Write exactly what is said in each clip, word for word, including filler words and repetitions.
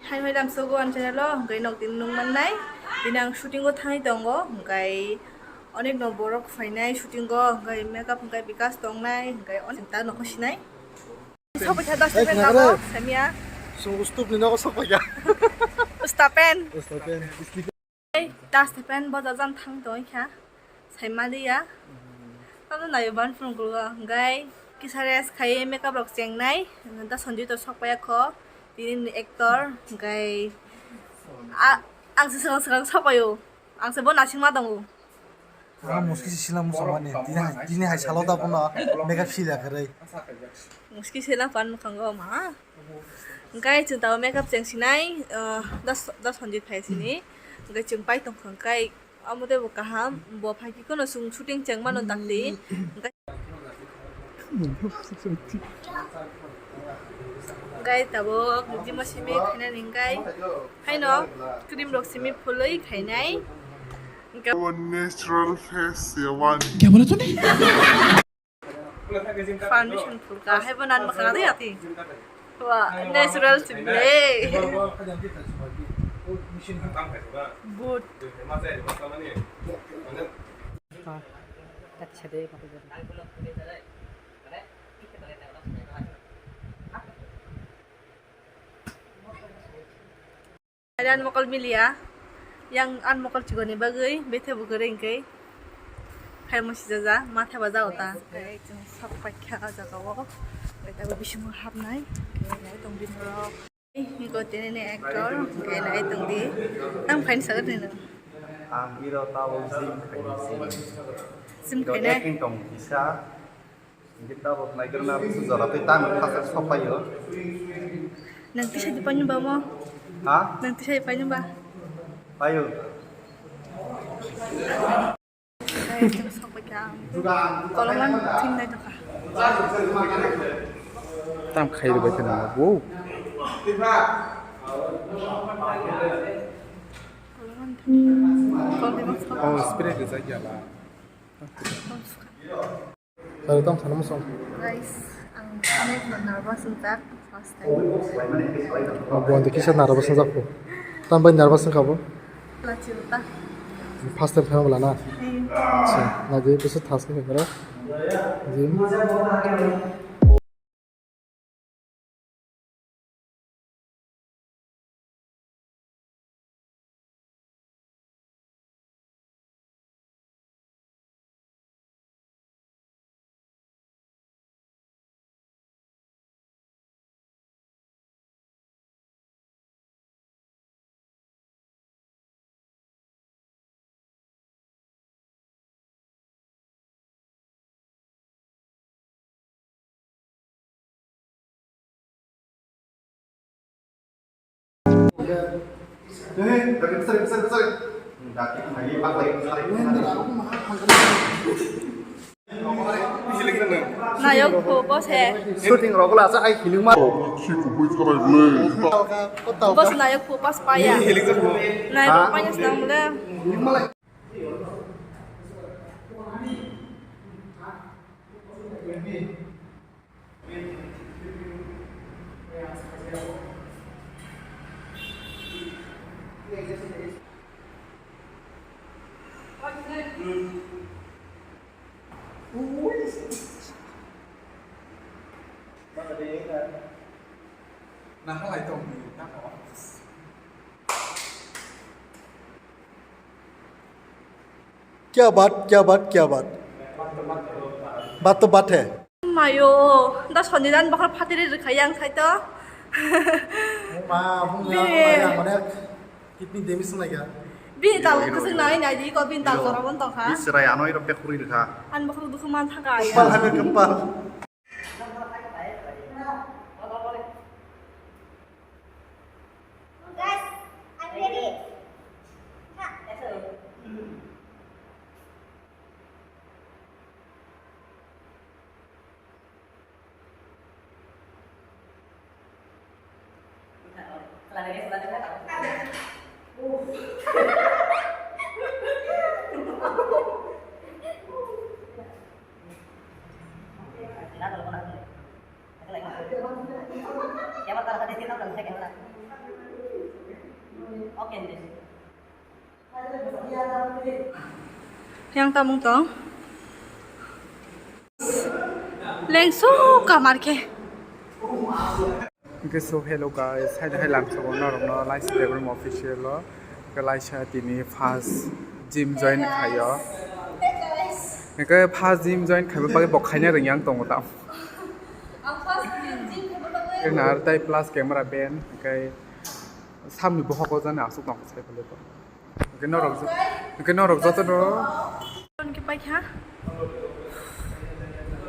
Hai, hai, lamsogo ang channel o, hwnkhe nok tini nung mannai. Tini ang shooting o thangwi tongo, hwnkhe onek no borok phainai shooting o, hwnkhe makeup hwnkhe bikas tongnai, hwnkhe onek ta nokho sinai. Sokphaikha das Hey, pen khnakhare. Nogo, samia. Sung stup ni nogo sokphaikha. Ustapen. Ustapen. Hey, das pen bo jajan thang tongkha. Saimaliya. Tamo nayo ban phung kulo, hwnkhe kisa rest khai makeup rok chengnai. Da Sanjay to sokpaiya kho. Tini ni actor, hwnkhe a-, ang se swkang swkang sokpaio. Ang se bo nasingma tongo. Ah, muski si sila musa mani. Tini hai, tini hai salo da bono makeup si da kharwi. Muski sila pan mukhango ma. Hwnkhe chwng tamo makeup cheng sinai, ah, das, das Sanjay phai sini. Hwnkhe chwng pai tongkha hwnkhe amo tei bo kaham. Bo phai khe kono chwng shooting cheng mano dakti. Hwnkhe Guys, tabuk jima simi khainani, guys. Haino cream rok simi phulwi khainai. Natural face se wani. Kya bola tune? Foundation phulka, hai bo nan makana de ati. Wa, natural simi le. Good. Ari ani mokol miliya, yang ani mokol chikoni bagwi bethe bo kwrwi hwnkhe. Hai mo sijaja, matha baja ota. Hwnkhe chwng sok paikha o jaga o. Hwnkhe tabuk bisingo hapnai. Hwnkhe nai tong bini borok. Hwnkhe tini ni actor, hwnkhe nai tong di. Tamo khaini sakha tini. Ang hero tabuk gym khaini gym. Gym khainai? Acting tong kisa. Hingke tabok naigrana jora tei tangwi khasok sok paio. Nang tisa di paino ba mo? Ha? Nang tisa di paino ba? Paio. Kolomani thing nai tongkha. Tam khai rwbai kheno bo. Kolomani thing. Oh, spray rijak ya ba. Sari tong sana musong. Guys, ang onek nervous wngjak first time. Oh, buwan de kisa nervous wngjak po. Tam bai nervous wngkha bo? Lachi uta. First time thang bwla na? Hmm. Acha, na je bisa thas ke kara. Jim. Nayok pho boss he. Shooting rok la sa ai hiling ma. Boss nayok pho pas paya. Nayok panya senang mole. Nahalai tong ni, nang o. Kya baat, kya baat, kya baat. Baat to baat hai. Mayo, da Sanjay dan bakal phatiri rwkha yang khai to. Ma, bung ya, Be. Yang mana? Kidney damage nai ga. Bini tal kusuk nai nai di ko bini tal jora bon tong kha. Bini chwrai ano iro pek khurui rwkha. An bakal dukhu man thaka ya. Kepal hai kepal. Guys, I'm ready. Ha. Yang tamung tong. Lengsu kamar khe. Okay, so hello guys, hai hai lamsogo norokno Laisa Debbarma official o. Ke Laisa tini first gym join khaio. Ke first gym join khaiba bagwi bo khaina rwngya ang tongo tam. Ang first gym, gym khaiba bagwi. Ke nar tai plus camera band, ke samni bohok o jani aswk tong sai phale to. Hwnkhe norok jo-, hwnkhe norok jotono. Hwnkhe paikha.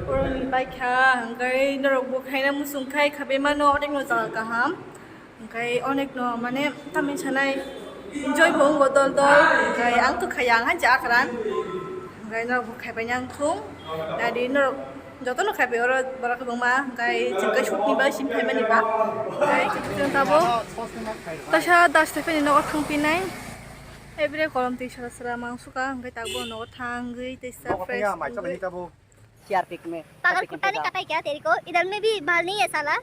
Hwnkhe paikha, hwnkhe norok bo khaina muchung khai khabe mano, onek no jaga kaham. Hwnkhe onek no mane tamni sanai enjoy bo wngo dol dol. Hwnkhe ang to khaya, ang hancha akran. Hwnkhe norok bo khaibai nang thung. Nadi norok Jotono khai bai oro borok kwbangma, hwnkhe chwng khe shoot ni ba simi phaimani ba. Hwnkhe chwng tabuk kaisa das taifani nogo thangpinai. Ebre kolom twi sara sara mangsuka, hwnkhe tabuk nogo thangwi tei sa fresh wngwi. Chair pick me. पागल कुत्ता ने काटा है क्या तेरे को? इधर में भी बाल नहीं है साला।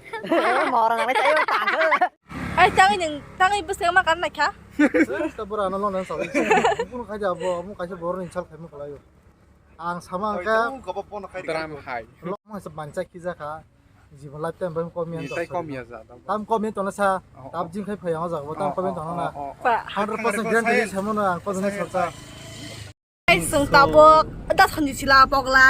Mora na mai tayo tang. Ai tangwi nwng tangwi bwskango ma kan naikha. Tabura ano lona sawi. Kuno khai jabo, mo kaisa borok ni sal khai mo khlaio. Ang sama hwnkhe drum hai. Lok masa mancha kija kha. Jibo lifetime bai komi ang tei komi ya ja. Tam komi tona sa. Tab jing khai phai ang jaga tam komi tona na. Hundred percent guarantee samo na ang komi sa sa. Guys, sung tabok da sanji sila pokla.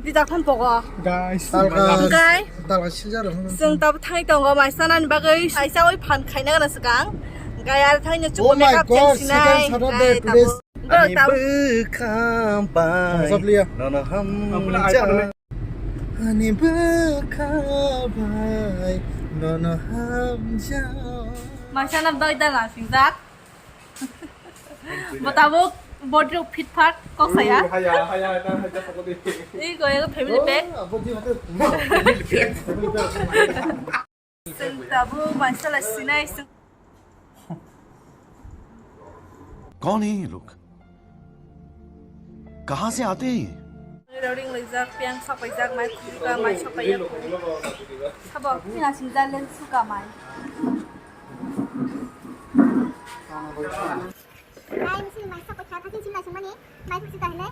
Di da phon pogo. Guys. Talga. Guys. Talga sila. Sung tabok thai tongo mai sanan bagwi aisa oi phan khaina gana swkang. Guys, ar thai no chuko makeup change sinai. Guys, tabok. Ani bwkha bai nono hamjak. Ani bwkha bai nono hamjak. Maisa na doi da la singjak. Bo tabuk body rok fit fat kok saya. Haya, haya, haya, haya, haya, haya. Ei goya family pack. Sing tabu mansala sinai sing. कौन है ये लोग? कहाँ से आते हैं ये? Ring rijak, piang sapaijak, mai khulika, mai sapaijak. Sabo, singa singjak lens suka mai. Mai sing mai sapaijak, hasin sing mai sing mani, mai khulika hinai.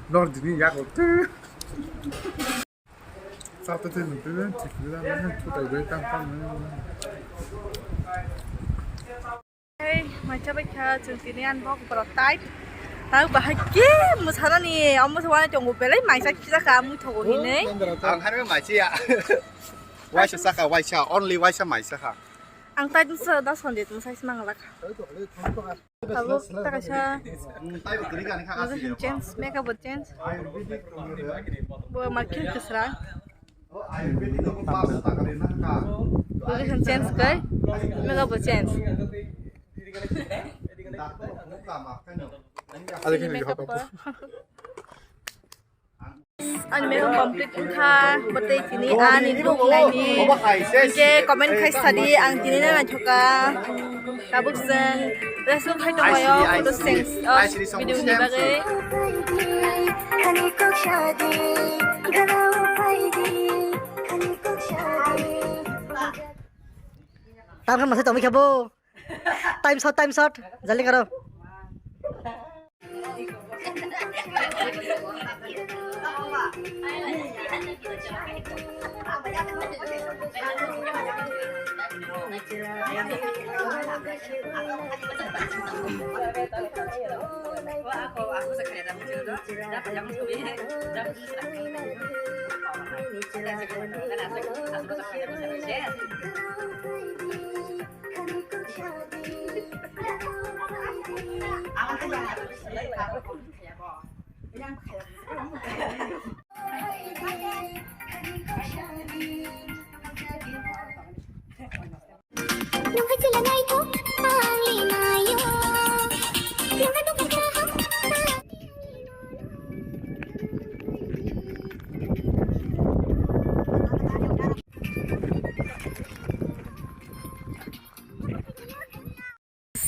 Nor dini yak otte. Sab to tini tini thik tini tini thutai bai tam tam. Hey, macha bai kha chwng tini an bok borok tai. Tau bahai ke mwsana ni omo thwani tongo belai maisa kisa ka mui thogo hinei. Ang harbe maisa ya. Waisa saka waisa, only waisa maisa ha. Ang tai sa da sonde tong sai smang lak. Abo ta kaisa. Change, makeup bo change. Bo makin kisra. Position change kai. Makeup bo change. Makeup bo. Ani makeup complete wngkha, bwtwi tini ani look naini. Hwnkhe comment khai sadi, ang tini no naithoka. Tabuk chwng dress rok khai tonglaio, photo change o video ni bagwi. Tar khan masai tongwi kha bo. Time shot, time shot. Jaldi karo.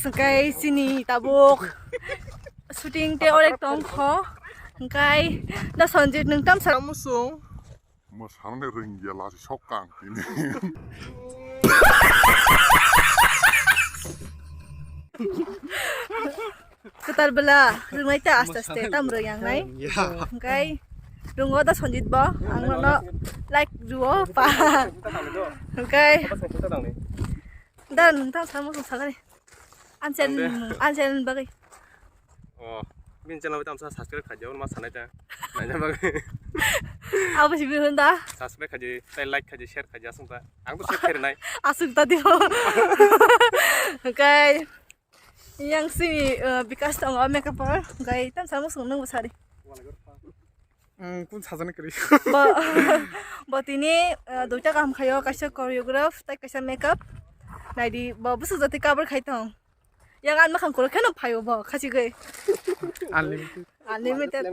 Hwnkhe chini tabuk shooting tei orek tongkho. Hwnkhe da Sanjit, nwng tamsa musung. Mo sanani ringya lasi sok kang tini. Kwtal bwla rwnai ta aste aste tam rwng yang nai. Ya. Hwnkhe rwngo da Sanjit bo, ang nono like rwo pa. Hwnkhe da nwng tamsa musung salai. Anchen, anchen bagwi. Oh, bini channel bai tamsa subscribe khaidi, ma sanai ta. Naina bagwi. Abo si bihun da. Subscribe khaidi, tei like khaidi, share khaidi, asung ta. Ang to share khairi nai. Asuk ta dibo. Hwnkhe yang simi, eh, Bikas tongo makeup o. Hwnkhe tamsa musung nwng bwsari. Ang kun sajani kwrwi. Bo, bo tini, eh, duita kaham khaio, kaisa choreograph tei kaisa makeup. Naidi, bo bwswk jati cover khai tong. Yang ang makhang kuro kheno phaio bo, khachigwi. Unlimited. Unlimited.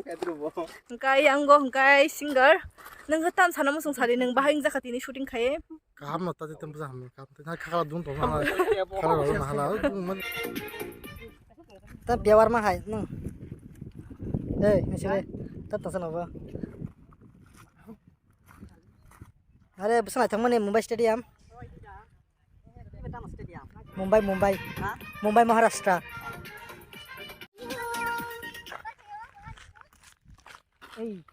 Hwnkhe yang go hwnkhe singer. Nwng khe tam sana musung sari, nwng bahai wngjakha tini shooting khai. Kaham no tadi tempo jaham kaham tadi khakala dun to khakala ro na hala. Ta biawar ma hai nung. Ei, nasi le. Ta tasa no ba. Are bwswng naithok mani Mumbai Stadium. Mumbai, Mumbai. Mumbai, Maharashtra. Ei.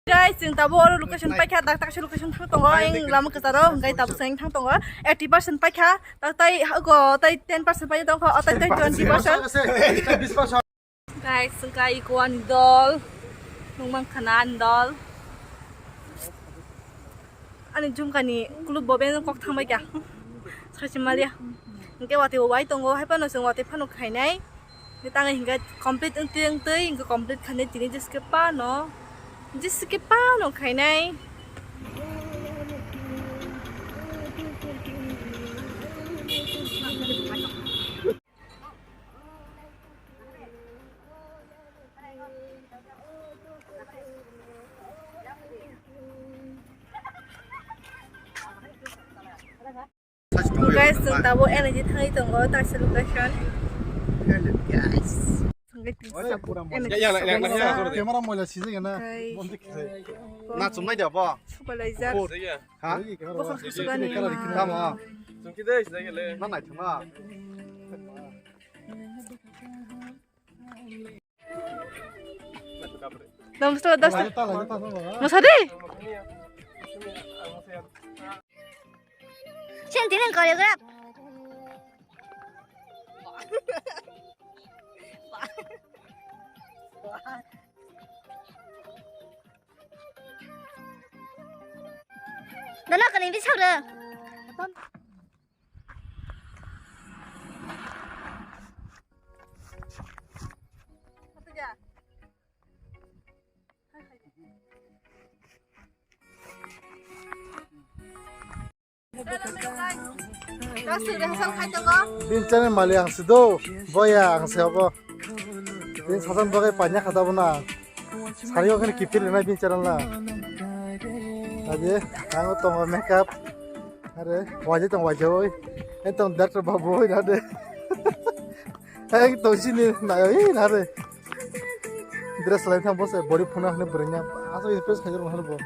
Guys, chwng tabuk oro location paikha, dak taksa location thang tongo, ang lama kwcharo, hwnkhe tabuk chwng thang tongo, eighty percent paikha, tak tai hago tai ten percent paikha tongkha, o tai tai twenty percent. Guys, hwnkhe iko ani dol, nungmang khana ani dol. Ani jumkani kulub bo beng kok thangbai kha. Sachi malia. Hwnkhe watwi bo bai tongo, hai phano chwng watwi phano khainai. Tang hingke complete wngtwi wngtwi hingke complete khainai tini jeske pano. Jeske pano khainai. Guys, chwng tabuk energy thangwi tongo, taisa location. Guys. Camera moila sijak ya na. Bondi khe. Na chumnai da bo. Supalaijak. Ha? Bokol susugani. Tamo. Chungki dei sijak le. Na nai thangma. Dam sto, dam sto. Masa di? Sini, sini, choreograph. Dana kani di sabra. Bini channel malik ang se do, boya ang se abo. Bini sasan bagwi panya khata bo na. Sari o kene kipir na bini channel na. Aje, ang tongo makeup. Are, waje tong waje oi. Entong director babu oi na de. Ang tong sini na oi na de. Dress lain thang bose body phuna hne bwrwngya. Asa impress khaijak hwnbo.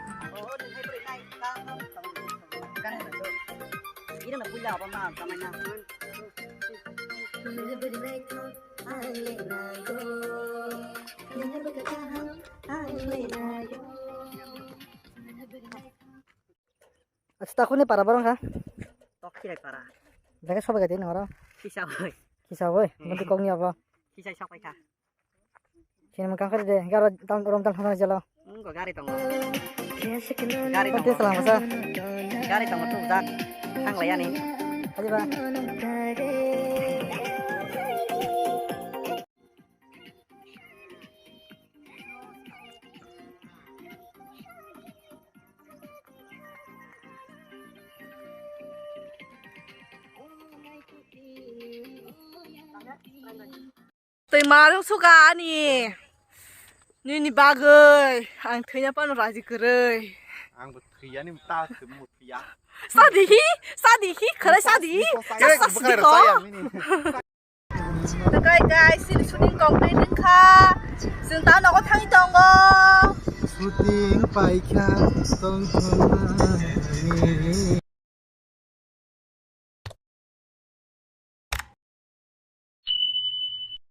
Acha, takhukni para borok wngkha? Tok khirai para. Jaga sobai gati nang oro? Kisa bai. Kisa bai? Hmm. Nanti kok ni apa? Kisa sok bai kha. Sini mengkang kari de, garo tam rom tam thang jalo. Wngkha gari tongo. Gari tongo. Tei salama sa. Gari tongo, tubujak. Thang laiyani. Adiba. Twi marung suka ani. Nini bagwi ang thwina phano raji kwrwi. Ang bo thwiyani ta thwimo thwiya. Sadi hi, sadi hi, khwlai sadi. Yes, sadi ko. Guys, guys, sini shooting complete wngkha. Chwng ta nogo thangwi tongo. Shooting paikha tongthoknani.